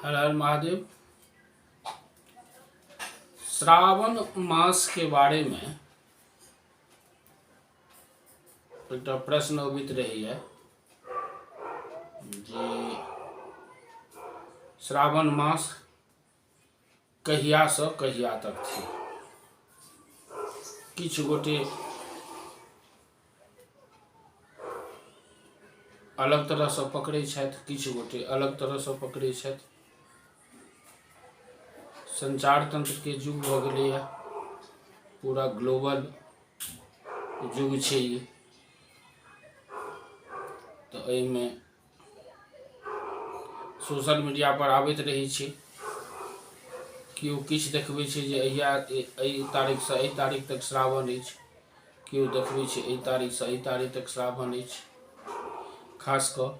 हर हर महादेव। श्रावण मास के बारे में एकटा प्रश्न अबैत रहैया जे श्रावण मास कहियासँ कहिया तक छै। किछु गोटे अलग तरहसँ पकड़ै छथि, किछु गोटे अलग तरहसँ पकड़ै छथि। संचार तन्त्रके युग भऽ गेलैए, पूरा ग्लोबल युग छै ई। तऽ एहिमे सोशल मीडिया पर आबैत रहै छै, केओ किछु देखबै छै जे अहिया एहि तारीखसँ एहि तारीख तक श्रावण अछि, केओ देखबै छै एहि तारीखसँ एहि तारीख तक श्रावण अछि। खास कऽ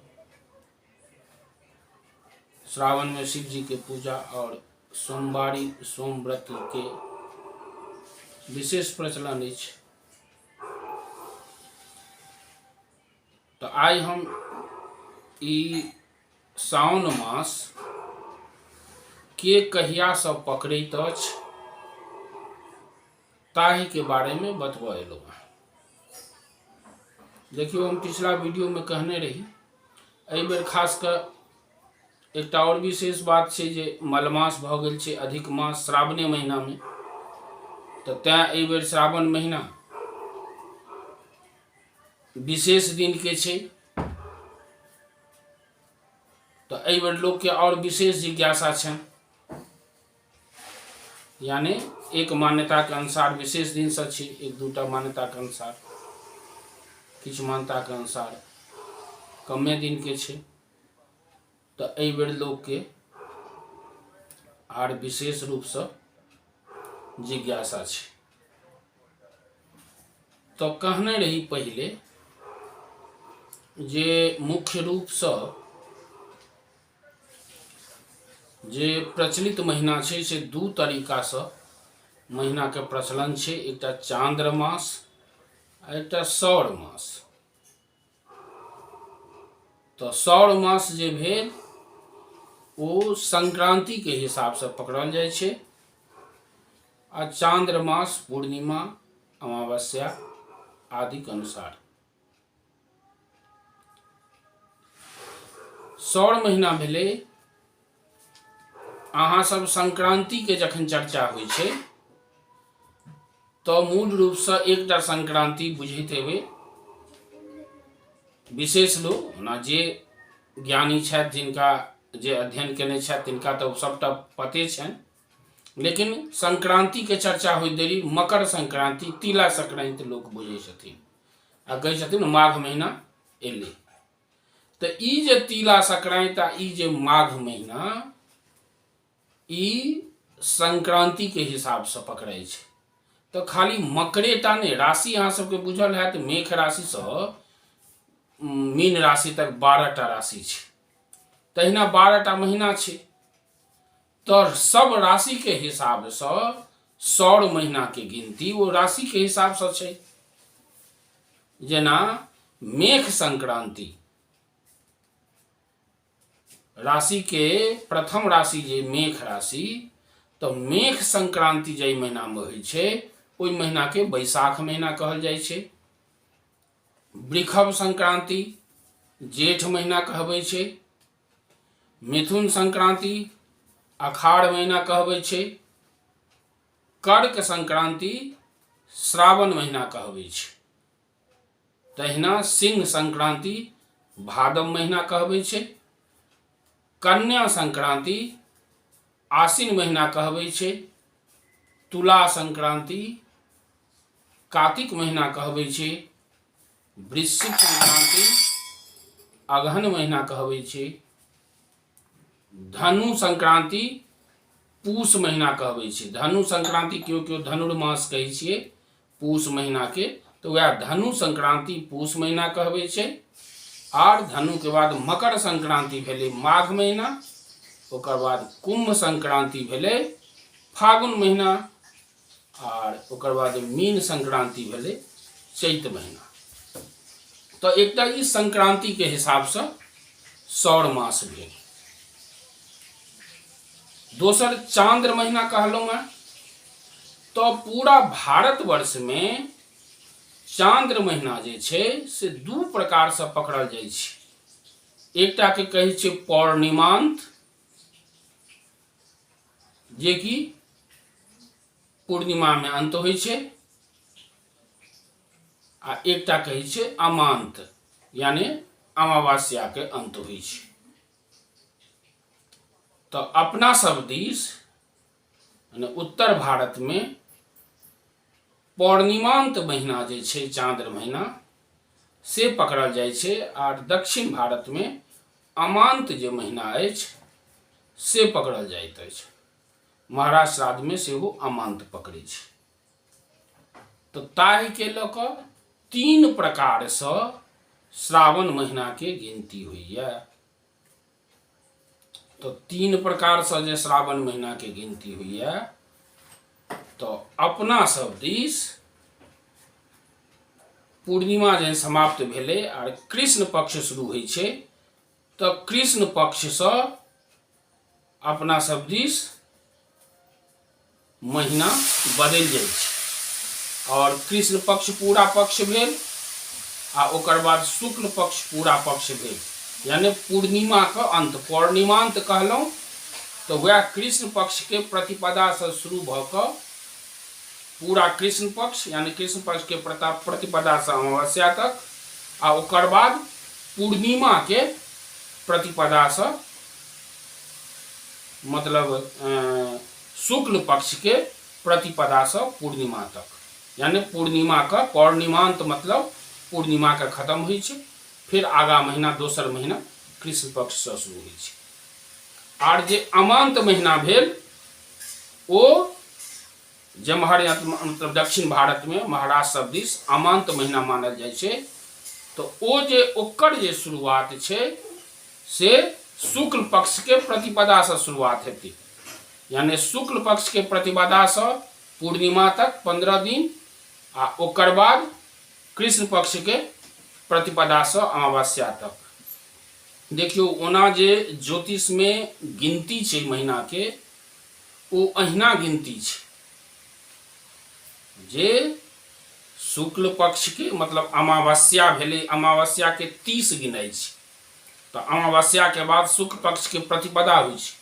श्रावणमे शिवजीके पूजा आओर सोमवारी सोमव्रतके विशेष प्रचलन अछि। तऽ आइ हम ई साओन मास के कहियासँ पकड़ैत अछि ताहिके बारेमे बतबऽ एलहुँ हँ। देखियौ, हम पिछला वीडियोमे कहने रही, एहि बेर खास कऽ एकटा आओर विशेष बात छै जे मलमास भऽ गेल छै, अधिक मास श्रावणे महीनामे, तऽ तैँ एहि बेर श्रावण महीना विशेष दिनके छै। तऽ एहि बेर लोकके आओर विशेष जिज्ञासा छनि, यानि एक मान्यताके अनुसार विशेष दिनसँ छै, एक दूटा मान्यताके अनुसार, किछु मान्यताके अनुसार कमे दिनके छै। तऽ एहि बेर लोकके आर विशेष रूपसँ जिज्ञासा छै। तऽ कहने रही पहिले जे मुख्य रूपसँ जे प्रचलित महीना छै से दू तरीकासँ महीनाके प्रचलन छै, एकटा चान्द्र मास आ एकटा सौर मास। तऽ सौर मास जे भेल ओ संक्रान्तिके हिसाबसँ पकड़ल जाइ छै, आ चान्द्र मास पूर्णिमा अमावस्या आदिके अनुसार। सौर महीना भेलै। अहाँ सब संक्रान्तिके जखन चर्चा होइ छै तऽ मूल रूपसँ एकटा संक्रान्ति बुझैत हेबै विशेष लोक। ओना जे ज्ञानी छथि, जिनका जे अध्ययन केने छथि, तिनका तऽ सभटा पते छनि, लेकिन संक्रान्तिके चर्चा होइत देरी मकर संक्रान्ति, तिला संक्रान्ति लोक बुझै छथिन आ कहै छथिन माघ महीना एलै। तऽ ई जे तिला संक्रान्ति आ ई जे माघ महीना, ई संक्रान्तिके हिसाबसँ पकड़ै छै। तऽ खाली मकरे टा नहि, राशि अहाँ सबके बुझल हैत, मेघ राशिसँ मीन राशि तक 12 टा राशि छै, तहिना 12 टा महीना छै। तऽ सब राशिके हिसाबसँ सौर महीनाके गिनती ओ राशिके हिसाबसँ छै। जेना मेघ संक्रान्ति राशिके प्रथम राशि जे मेघ राशि, तऽ मेघ संक्रान्ति जाहि महीनामे होइ छै ओहि महीनाके बैसाख महीना कहल जाइ छै। वृषभ संक्रान्ति जेठ महीना कहबै छै। मिथुन संक्रान्ति अखाढ़ महीना कहबै छै। कर्क संक्रान्ति श्रावण महीना कहबै छै। तहिना सिंह संक्रान्ति भादव महीना कहबै छै। कन्या संक्रान्ति आश्विन महीना कहबै छै। तुला संक्रान्ति कार्तिक महीना कहबै छै। वृश्चिक संक्रान्ति अगहन महीना कहबै छै। धनु संक्रान्ति पूस महीना कहबै छै। धनु संक्रान्ति केओ केओ धनुर्मास कहै छियै पूस महीनाके, तऽ वएह धनु संक्रान्ति पूस महीना कहबै छै। आर धनुके बाद मकर संक्रान्ति भेलै माघ महीना, ओकर बाद कुम्भ संक्रान्ति भेलै फागुन महीना, आर ओकर बाद मीन संक्रान्ति भेलै चैत महीना। तऽ एकटा ई संक्रान्तिके हिसाबसँ सौर मास भेल। दोसर चांद्र महीना कहलहुँ हेँ, तऽ पूरा भारतवर्षमे चांद्र महीना जे छै से दू प्रकारसँ पकड़ल जाइ छै। एकटाके कहै छै पौर्णिमांत, जेकि पूर्णिमामे अन्त होइ छै, आ एकटा कहै छै अमान्त, यानि अमावस्याके अन्त होइ छै। तऽ अपना सब दिस मने उत्तर भारतमे पौर्णिमान्त महीना जे छै चाँद्र महीना से पकड़ल जाइ छै, आर दक्षिण भारतमे अमान्त जे महीना अछि से पकड़ल जाइत अछि। महाराष्ट्र आदिमे सेहो अमान्त पकड़ै छै। तऽ ताहिके लऽ कऽ तीन प्रकारसँ श्रावण महीनाके गिनती होइए। तऽ तीन प्रकारसँ जे श्रावण महीनाके गिनती होइए, तऽ अपना सब दिस पूर्णिमा जहन समाप्त भेलै आर कृष्ण पक्ष शुरू होइ छै, तऽ कृष्ण पक्षसँ अपना सब दिस महीना बदलि जाइ छै आओर कृष्ण पक्ष पूरा पक्ष भेल आ ओकर बाद शुक्ल पक्ष पूरा पक्ष भेल, यानि पूर्णिमाके अन्त। पौर्णिमान्त कहलहुँ तऽ वएह कृष्ण पक्षके प्रतिपदासँ शुरू भऽ कऽ पूरा कृष्ण पक्ष, यानि कृष्ण पक्षके प्रतिपदासँ अमावस्या तक, आ ओकर बाद पूर्णिमाके प्रतिपदासँ मतलब शुक्ल पक्षके प्रतिपदासँ पूर्णिमा तक, यानि पूर्णिमाके पौर्णिमान्त मतलब पूर्णिमाके खतम होइ छै, फेर आगा महीना दोसर महीना कृष्ण पक्षसँ शुरू होइ छै। आर जे अमान्त महीना भेल ओ जेम्हर मतलब दक्षिण भारतमे महाराष्ट्र सब दिस अमान्त महीना मानल जाइ छै, तऽ ओ जे ओकर जे शुरुआत छै से शुक्ल पक्षके प्रतिपदासँ शुरुआत हेतै, यानि शुक्ल पक्षके प्रतिपदासँ पूर्णिमा तक 15 दिन, आ ओकर बाद कृष्ण पक्षके प्रतिपदासँ अमावस्या तक। देखियौ, ओना जे ज्योतिषमे गिनती छै महीनाके, ओ अहिना गिनती छै जे शुक्ल पक्षके मतलब अमावस्या भेलै, अमावस्याके 30 गिनाइ छै, तऽ अमावस्याके बाद शुक्ल पक्षके प्रतिपदा होइ छै,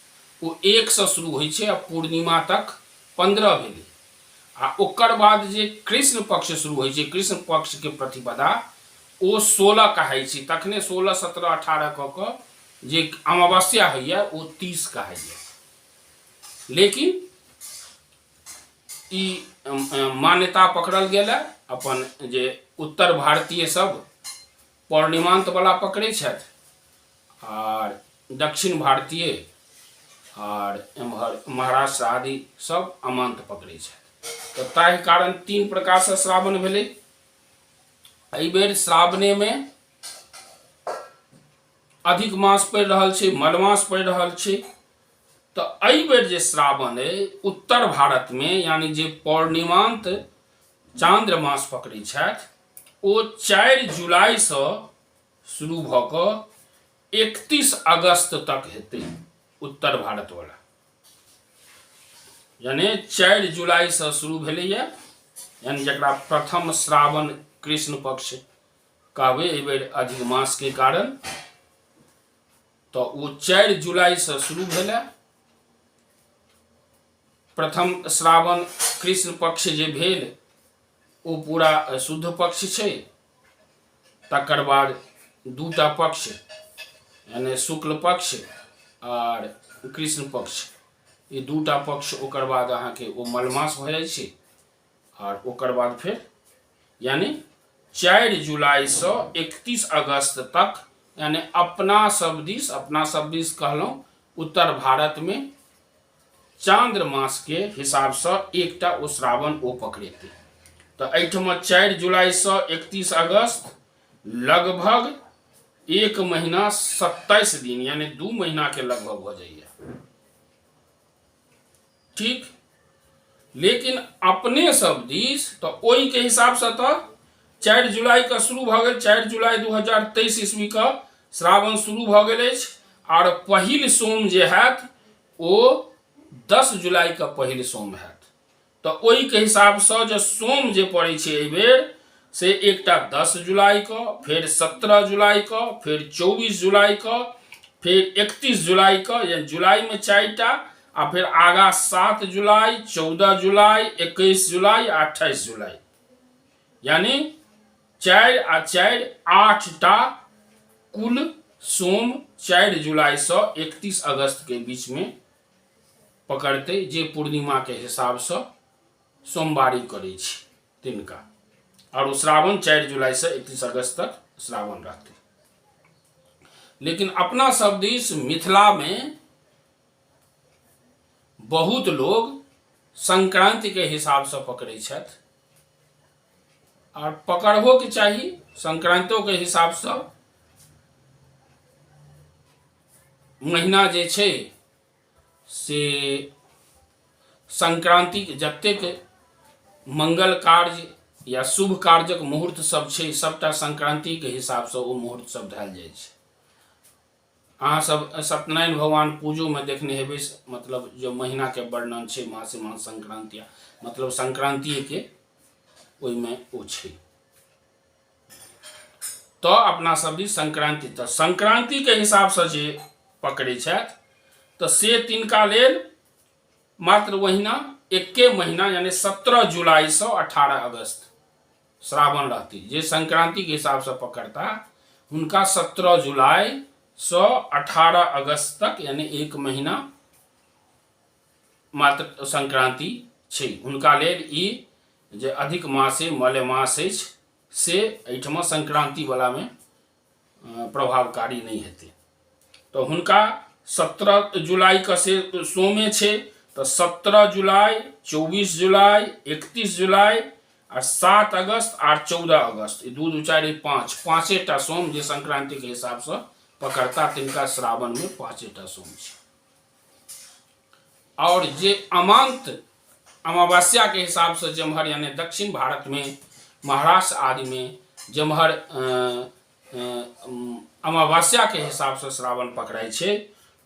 ओ 1सँ शुरू होइ छै आ पूर्णिमा तक 15 भेलै, आ ओकर बाद जे कृष्ण पक्ष शुरू होइ छै, कृष्ण पक्षके प्रतिपदा ओ 16 कहाइ छै, तखने 16 17 18 कऽ कऽ जे अमावस्या होइए ओ 30 कहाइए। लेकिन ई मान्यता पकड़ल गेल है अपन जे उत्तर भारतीय सब पौर्णिमांत वाला पकड़ै छथि, आर दक्षिण भारतीय आर एम्हर महाराष्ट्र आदि सब अमान्त पकड़ै छथि। तऽ ताहि कारण तीन प्रकारसँ श्रावण भेलै। एहि बेर श्रावणेमे अधिक मास पड़ि रहल छै, मलमास पड़ि रहल छै, तऽ एहि बेर जे श्रावण अइ उत्तर भारतमे, यानि जे पौर्णिमान्त चान्द्र मास पकड़ै छथि, ओ 4 जुलाइसँ शुरू भऽ कऽ 31 अगस्त तक हेतै उत्तर भारतवला। यानि 4 जुलाइसँ शुरू भेलैए, यानि जकरा प्रथम श्रावण कृष्ण पक्ष कहबै एहि बेर अधिक मासके कारण, तऽ ओ 4 जुलाइसँ शुरू भेलै। प्रथम श्रावण कृष्ण पक्ष जे भेल ओ पूरा शुद्ध पक्ष छै, तकर बाद दूटा पक्ष यानि शुक्ल पक्ष आर कृष्ण पक्ष, ई दूटा पक्ष ओकर बाद अहाँके ओ मलमास भऽ जाइ छै, आर ओकर बाद फेर यानि 4 जुलाइसँ 31 अगस्त तक, यानि अपना सब दिस, अपना सब दिस कहलहुँ उत्तर भारतमे चान्द्र मासके हिसाबसँ एकटा ओ श्रावण ओ पकड़ेतै। तऽ एहिठमा 4 जुलाइसँ 31 अगस्त लगभग 1 महीना 27 दिन यानि 2 महीनाके लगभग भऽ जाइए, ठीक। लेकिन अपने सब दिस तऽ ओहिके हिसाबसँ तऽ 4 जुलाइके शुरू भऽ गेल, 4 जुलाई 2023 ईस्वीके श्रावण शुरू भऽ गेल अछि, आर पहिल सोम जे हैत ओ 10 जुलाइके पहिल सोम हैत। तऽ ओहिके हिसाबसँ जे सोम जे पड़ै छै एहिबेर, से एकटा 10 जुलाइके, फेर 17 जुलाइके, फेर 24 जुलाइके, फेर 31 जुलाइके, यानी जुलाइमे 4टा, आ फेर आगाँ 7 जुलाई, 14 जुलाई, 21 जुलाई आ 28 जुलाई, यानी 4 आ 4 8टा कुल सोम 4 जुलाइसँ 31 अगस्तके बीचमे पकड़तै, जे पूर्णिमाके हिसाबसँ सोमवारी करै छी तिनका। आओर ओ श्रावण 4 जुलाइसँ 31 अगस्त तक श्रावण रहतै। लेकिन अपना सब दिस मिथिलामे बहुत लोग संक्रांतिके हिसाबसँ पकड़ै छथि, आओर पकड़बोके चाही संक्रांतियोके हिसाबसँ। महीना जे छै से संक्रांतिक जतेक मंगल कार्य या शुभ कार्यक मुहूर्त सब छै, सबटा संक्रांतिके हिसाबसँ ओ मुहूर्त सब धयल जाइ छै। अहाँ सब सत्यनारायण भगवान पूजोमे देखने हेबै, मतलब जो महीनाके वर्णन छै मासे मास संक्रांति, मतलब संक्रांतिएके ओहिमे ओ छै। तऽ अपना सब दिस संक्रांति, तऽ संक्रांतिके हिसाबसँ जे पकड़ै छथि तऽ से तिनका लेल मात्र ओहिना एके महीना, यानी 17 जुलाइसँ 18 अगस्त श्रावण रहती। जे संक्रांतिके हिसाबसँ पकड़ता हुनका 17 जुलाइसँ 18 अगस्त तक, यानी एक महीना मात्र संक्रांति छै हुनका लेल। ई जे अधिक मासे मलेमास अछि से एहिठमा संक्रांतिवलामे प्रभावकारी नहि हेतै। तऽ हुनका 17 जुलाइके से सोमे छै, तऽ 17 जुलाई, 24 जुलाई, 31 जुलाई आ 7 अगस्त आ 14 अगस्त, ई 2 2 4 5, पाँचेटा सोम जे संक्रांतिके हिसाबसँ पकड़ता तिनका श्रावणमे 5टा सोम छै। आओर जे अमांत अमावस्या के हिसाब से जेम्हर, यानी दक्षिण भारत में महाराष्ट्र आदि में जेम्हर अमावस्या के हिसाब से श्रावण पकड़ाइ छै,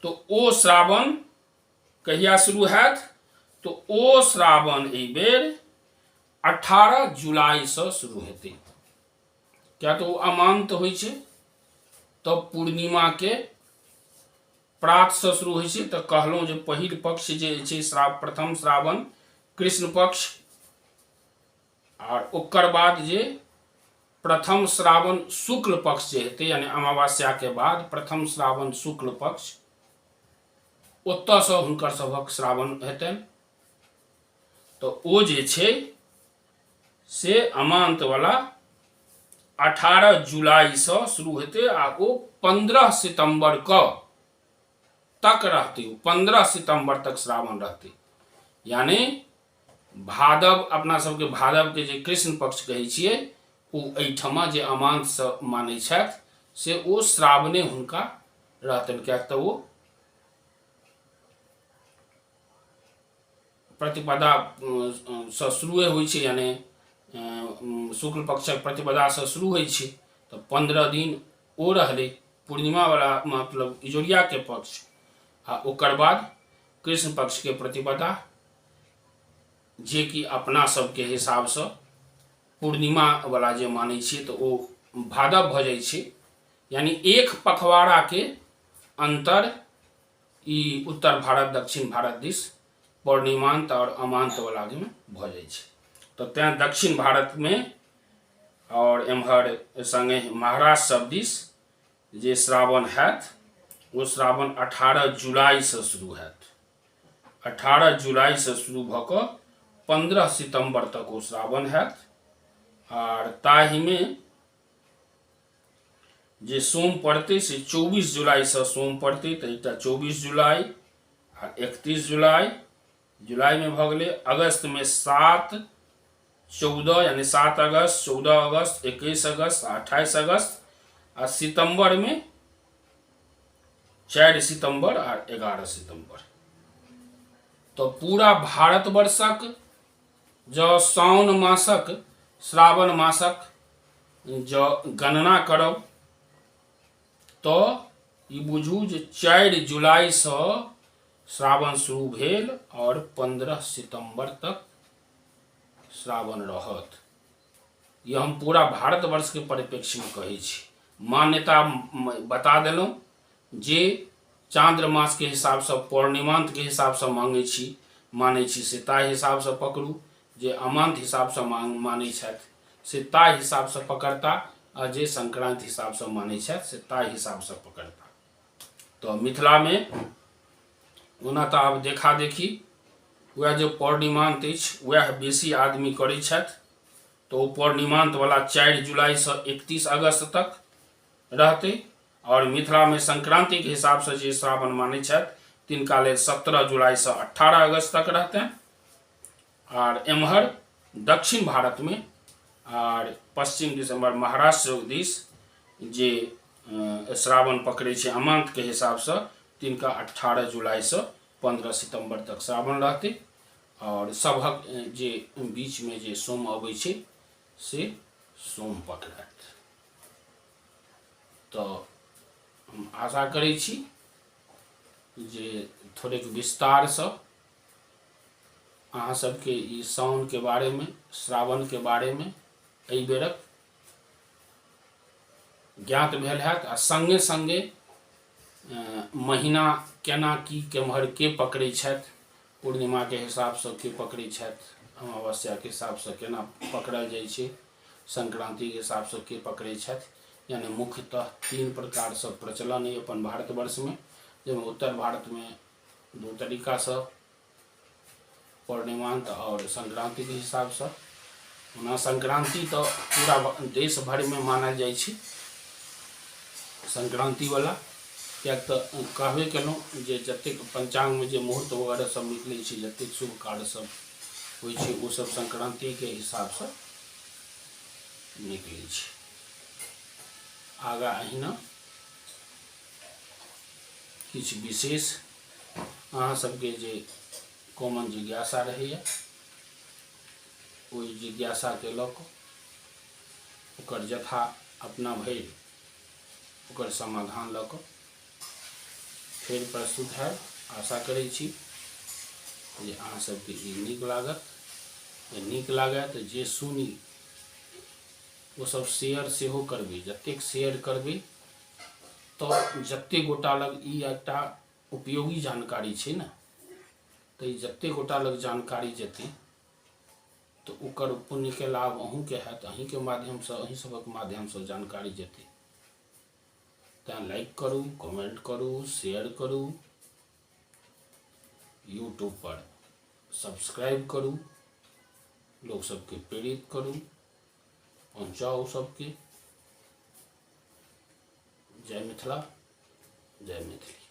तो ओ श्रावण कहिया शुरू हैत? तो ओ श्रावण एहि बेर 18 जुलाई से शुरू हेतै। किया तऽ ओ अमान्त होइ छै, तब पूर्णिमा के प्रातसँ शुरू होइ छै। तऽ कहलहुँ जे पहिल पक्ष जे छै प्रथम श्रावण कृष्ण पक्ष, आर ओकर बाद जे प्रथम श्रावण शुक्ल पक्ष जे हेतै, यानी अमावस्याके बाद प्रथम श्रावण शुक्ल पक्ष, ओतऽसँ हुनकर सभक श्रावण हेतनि। तऽ ओ जे छै से अमान्तवला 18 जुलाइसँ शुरू हेतै आ ओ 15 सितम्बर क तक रहतै। ओ 15 सितम्बर तक श्रावण रहतै, यानी भादव, अपना सबके भादवके जे कृष्ण पक्ष कहै छियै, ओ एहिठमा जे अमान्तसँ मानै छथि से ओ श्रावणे हुनका रहतनि, किएक तऽ ओ प्रतिपदासँ शुरुए होइ छै, यानि शुक्ल पक्षक प्रतिपदासँ शुरू होइ छै। तऽ 15 दिन ओ रहलै पूर्णिमावला, मतलब इजोरियाके पक्ष, आ ओकर बाद कृष्ण पक्षके प्रतिपदा, जेकि अपना सबके हिसाबसँ पूर्णिमावला जे मानै छियै तऽ ओ भादव भऽ जाइ छै। यानि एक पखवाड़ाके अन्तर ई उत्तर भारत दक्षिण भारत दिस पौर्णिमान्त आओर अमान्त वलामे भऽ जाइ छै। तऽ तैँ दक्षिण भारतमे आओर एम्हर सङ्गे महाराष्ट्र सब दिस जे श्रावण हैत ओ श्रावण 18 जुलाइसँ शुरू हैत। 18 जुलाइसँ शुरू भऽ कऽ 15 सितम्बर तक ओ श्रावण हैत, आर ताहिमे जे सोम पड़तै से 24 जुलाइसँ सोम पड़तै। तऽ एकटा 24 जुलाई आ 31 जुलाई जुलाइमे भऽ गेलै। अगस्तमे 7, 14, यानी 7 अगस्त, 14 अगस्त, 21 अगस्त आ 28 अगस्त, आ सितम्बरमे 4 सितम्बर आ 11 सितम्बर। तऽ पूरा भारतवर्षक जँ साउन मासक श्रावण मासक जँ गणना करब तऽ ई बुझू जे 4 जुलाइसँ श्रावण शुरू भेल आओर 15 सितम्बर तक श्रावण रहत। ई हम पूरा भारतवर्षके परिप्रेक्ष्यमे कहै छी। मान्यता बता देलहुँ जे चान्द्र मासके हिसाबसँ पौर्णिमान्तके हिसाबसँ मांगै छी मानै छी से ताहि हिसाबसँ पकड़ू, जे अमान्त हिसाबसँ मानै छथि से ताहि हिसाबसँ पकड़ता, आ जे संक्रान्ति हिसाबसँ मानै छथि से ताहि हिसाबसँ पकड़ता। तऽ मिथिलामे ओना तऽ आब देखा देखी वएह जे पौर्णिमान्त अछि वएह बेसी आदमी करै छथि, तऽ ओ पौर्णिमान्तवला 4 जुलाइसँ 31 अगस्त तक रहतै। आओर मिथिलामे संक्रान्तिके हिसाबसँ जे श्रावण मानै छथि तिनका लेल 17 जुलाइसँ 18 अगस्त तक रहतनि। आर एम्हर दक्षिण भारतमे आर पश्चिम दिस एम्हर महाराष्ट्र दिस जे श्रावण पकड़ै छै अमान्तके हिसाबसँ तिनका 18 जुलाइसँ 15 सितम्बर तक श्रावण रहतै। आओर सभक जे बीचमे जे सोम अबै छै से सोम पकड़ायत। तऽ हम आशा करै छी जे थोड़ेक विस्तारसँ अहाँ सबके ई साउनके बारेमे श्रावणके बारेमे एहि बेरक ज्ञात भेल हैत। आ सङ्गे सङ्गे महीना केना की केम्हर के पकड़ै छथि, पूर्णिमाके हिसाबसँ के पकड़ै छथि, अमावस्याके हिसाबसँ केना पकड़ल जाइ छै, संक्रान्तिके हिसाबसँ के पकड़ै छथि, यानि मुख्यतः 3 प्रकारसँ प्रचलन अइ अपन भारतवर्षमे, जाहिमे उत्तर भारतमे 2 तरीकासँ, पौर्णिमान्त आओर संक्रान्तिके हिसाबसँ। ओना संक्रान्ति तऽ पूरा देश भरिमे मानल जाइ छै संक्रान्तिवला, किएक तऽ कहबे केलहुँ जे जतेक पञ्चाङ्गमे जे मुहूर्त वगैरह सब निकलै छै, जतेक शुभ कार्य सब होइ छै ओ सब संक्रान्तिके हिसाबसँ निकलै छै। आगाँ अहिना किछु विशेष अहाँ सबके जे कॉमन जिज्ञासा रहैए ओहि जिज्ञासाके लऽ कऽ ओकर यथा अपना भरि ओकर समाधान लऽ कऽ फेर प्रस्तुत हैब। आशा करै छी जे अहाँ सबके ई नीक लागत। जे नीक लागए तऽ जे सुनी ओ सब शेयर सेहो करबै। जतेक शेयर करबै तऽ जतेक गोटा लग ई एकटा उपयोगी जानकारी छै ने, तऽ ई जतेक गोटा लग जानकारी जेतै तऽ ओकर पुण्यके लाभ अहूँके हैत, अहीँके माध्यमसँ, अहीं सभक माध्यमसँ जानकारी जेतै। तैँ लाइक करू, कमेंट करू, शेयर करू, यूट्यूब पर सब्सक्राइब करू, लोक सबके प्रेरित करू, पहुँचाउ सबके। जय मिथिला, जय मैथिली।